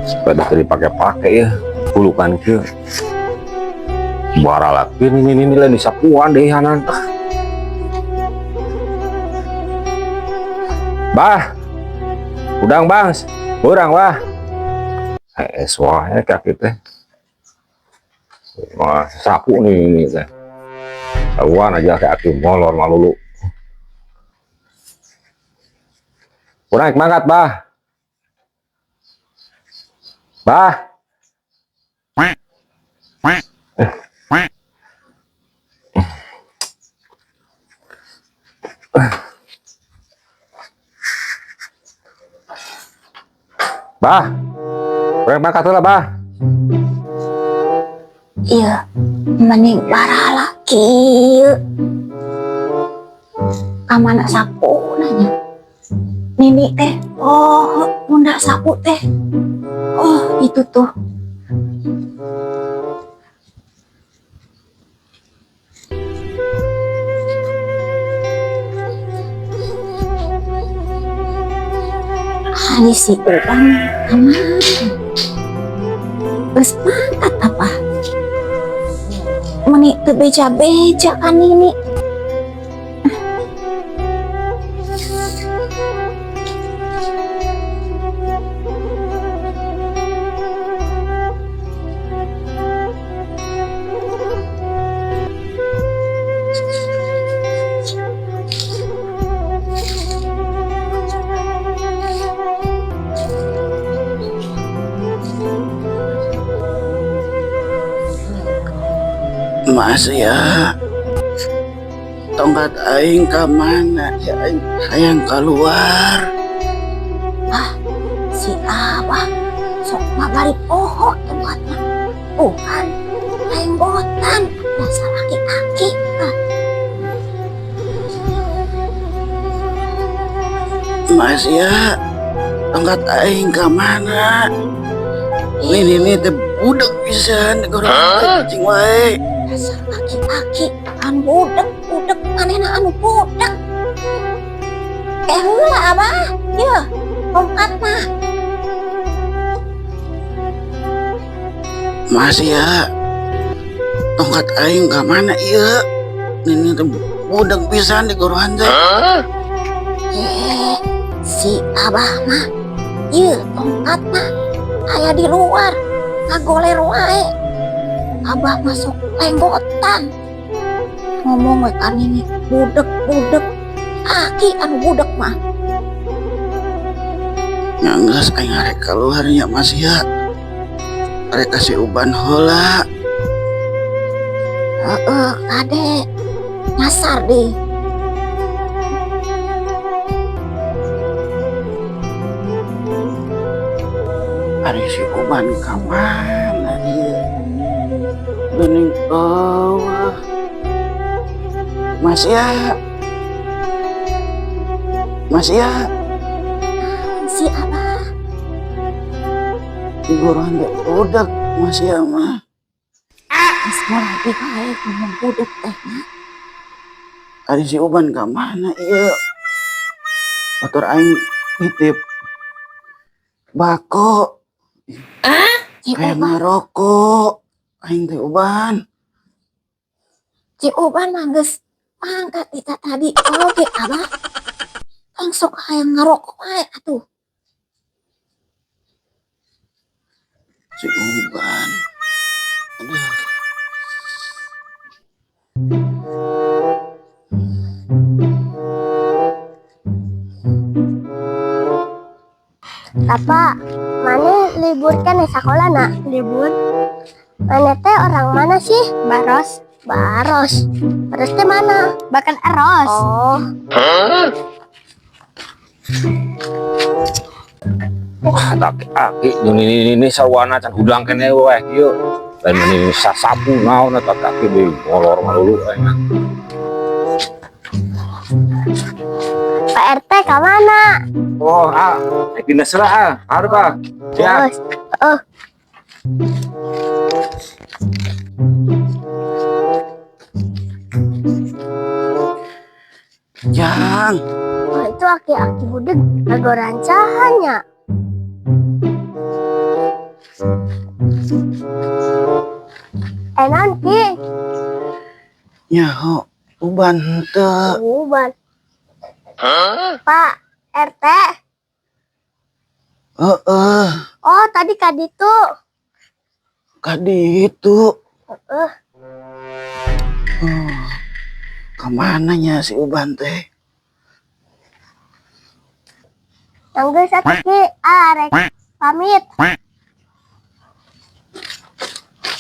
Sepeda tadi dipakai-pakai ya, pulukan ke. Baralak ini lain disapuan deh hanan. Bah, udang bang, urang wah. Wah, kaki teh. Wah, sapu nih ini teh. Sapuan aja kaki molor malulu. Kurang mangkat, bah. Bah. Bah. Kurang mangkat lah, bah. Iya, mending barala kieu. Kamana sapu nanya. Nini teh, oh, bunda sapu teh. Oh, itu tuh. Ari si Ubang kamana? Geus mangkat apa? Meni teu beja-beja kan ini. Mas ya, tongkat aing ka mana ya, aing hayang keluar. Ah, si Abah sok mabari poho tempatnya. Bukan lenggotan dasar aki-aki. Ah. Mas ya, tongkat aing ka mana? Ini teh budek pisan goreng cing wae. Dasar aki-aki anu budek budek manehna anu budek. Eh heula Abah, yeuh tongkat mah. Mas ya, tongkat aing ka mana ieu? Nini teh budek pisan di gorohan teh. Eh, si Abah mah, ieu tongkat mah aya di luar, ngagoler wae. Abah masuk lenggotan. Ngomong we kan ini budek-budek. Aki anu budek mah. Nya geus aing arek keluar nya Mas ya. Arek kasih uban heula. Heeh, kade. Nyasar deh. Ari si uban ka mana ieu? Geuning eueuh. Mas ya. Mas ya. Naon si Abah? Gorohan teh budek Mas ya mah. Geus mulai wae ngomong budek teh nya. Ari si uban ka mana ieu? Batur aing nitip bako. Si Kayak Uban. ngerokok. Aing teh uban. Si Uban mah geus mangkat kita tadi. Oke, Abah. Tong sok hayang ngarokok wae atuh. Si Uban. Aduh. Bapak, mana libur kan di sekolah nak? Libur. Mana teh orang mana sih? Baros. Baros. Baros teh mana? Bahkan Eros. Oh. Wah, aki-aki ini sarwana can hudang kene wae kieu. Lain ini sasapu naon eta aki deui molor malulu aing. Pak RT ke mana? Oh, ah, naik dinas lah, ah. Harus, ah. Siap. Terus. Oh. Jang. Oh, itu aki-aki budeg ngagoran cahanya. Eh, naon, Ki? Nyaho, uban henteu. Uban. Pak RT. Heeh. Oh, tadi ka ditu. Ka ditu. Heeh. Oh, kemana nya si Uban teh? Yang geus atuh, Ki. Ah, rek pamit.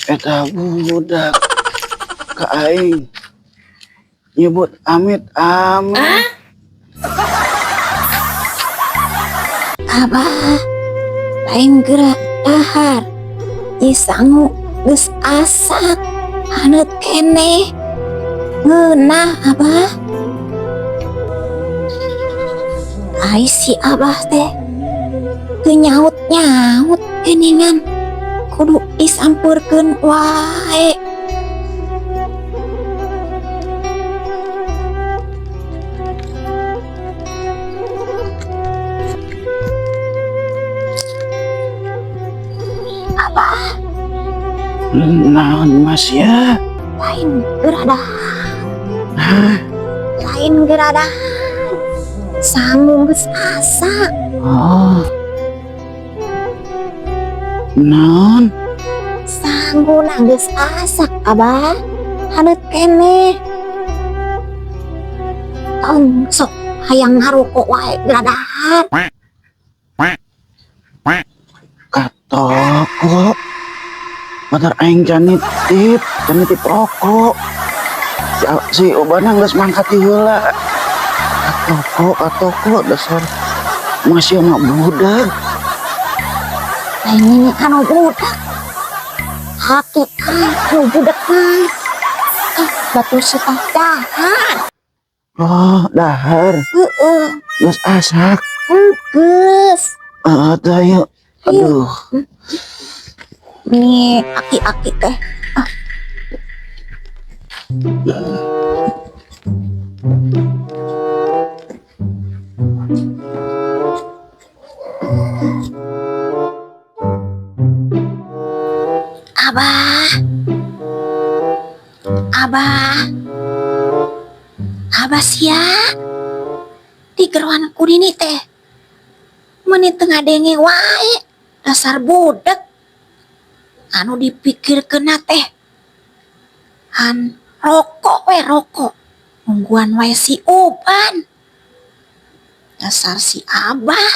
Eta budak ka aing nyebut amit amit. Abah, lain geura dahar. Ieu sangu geus asak. Haneut keneh. Ngeunah, Abah. Ai si Abah teh teu nyaut-nyaut geuningan. Kudu disampeurkeun wae. Abah, Naon, Mas, ya? Lain geura dahar. Lain geura dahar. Sangu geus asak. Oh. Naon? Sanguna geus asak, Abah. Haneut keneh. Tong sok hayang ngarokok wae geura dahar. Ka toko. Motor aing can nitip rokok. Si Uban geus mangkat ti heula. Ka toko, ka toko, dasar masih mah budak. Lain nini anu budak. Hati anu budak mah. Ah, batur setah dahar. Oh, dahar. Heeh. Geus asak. Geus. Ah, teh ayo. Aduh. Nih, aki-aki teh. Ah. Abah. Abah. Abah sia. Digeroan ku nini teh. Meni teu ngadenge wae. Dasar budak. Anu dipikirkeunna teh. Han rokok we rokok. Nungguan wae si Uban. Dasar si Abah.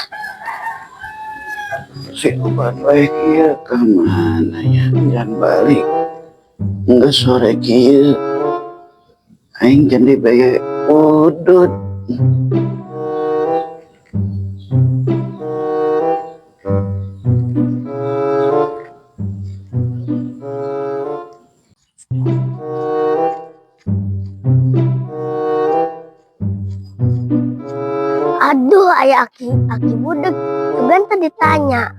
Si Uban wae kieu ka mana ya? Jangan balik. Geus sore kieu. Aing jadi bae udut. Aduh, aya aki, aki budeg. Sugan tadi ditanya.